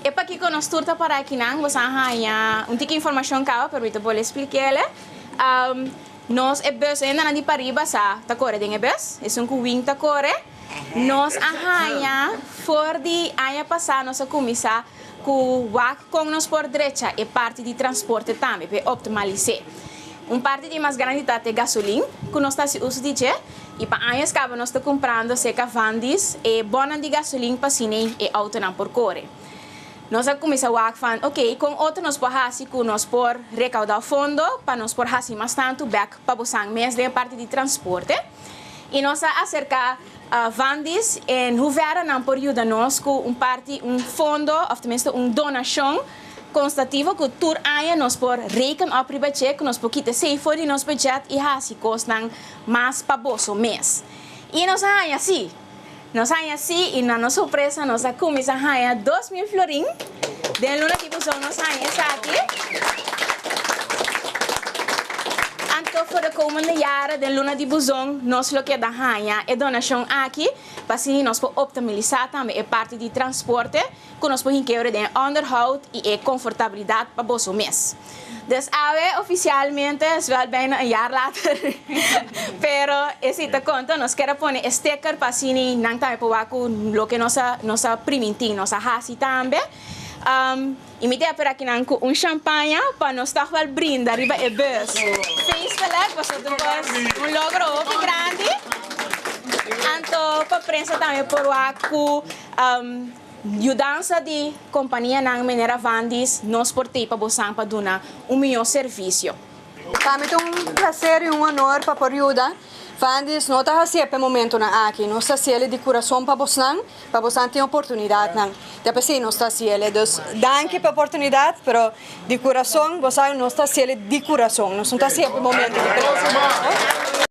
E pakiko nos tur ta para akinan, boso a haña un tiki informashon kaba, pero mi ta bolbe splik'el. Nos e bus hendenan di pariba sa ta kore den e bus, esun ku wing ta kore. Nos a haña for di aña pasá nos a kuminsá ku wak kon nos por drecha e parti di transporte tambe pa e optimalis'é. Un parti di mas grandi ta te gasolin ku nos ta hasi uso di dje i pa años kaba nos ta kumprando serka Vandis e bònnan di gasolin pa asina e outonan por kore. Nos a kuminsá wak van, ok, kon otro nos por hasi ku nos por rekaudá fondo pa nos por hasi mas tantu bèk pa bosan mes den e parti di transporte. I nos a aserká Vandis en hoeverre nan por yuda nos ku un parti, un fondo òf tenminste un donashon konstativo ku tur aña nos por reken òp riba dje, ku nos por kita esei for di nos budget i hasi kosnan mas pa boso mes. I nos a haña sí. Nos haña sí i na nos sorpresa nos a kuminsá haña 2000 florin. Den luna di buzon nos haña esaki. Anto for de komende jaren den luna di buzon nos lo keda haña e donashon aki pa asina nos por optimalisá tambe e parti di transporte ku nos por hinkeure den e onderhoud i e konfortabilidat pa boso mes. Dus awe ofisialmente, es wel bijna een jaar later, pero esei ta konta, nos kier a pone e sticker pa asina nan tambe por wak ku loke nos a nos a primintí, nos a hasi tambe. I mi ta espera akinan ku un champaña pa nos tòg wel brinda riba e bus. Feestelijk, pasobra ta un logro hopi grandi. Anto pa prensa tambe por wak ku Yudansa di kompanianan manera Vandis nos por tei pa bosan pa duna un mihó servisio. Pa mi ta un plaser i un honor pa por yuda. Vandis no ta hasié p'e momentunan aki. Nos ta hasiel di kurason pa bosnan, pa bosnan tin oportunidatnan. Ta p'esei nos ta hasiel. Dus danki p'e oportunidat, pero di kurason bo sa nos ta hasiel di kurason. Nos no ta hasié p'e momentu di presa.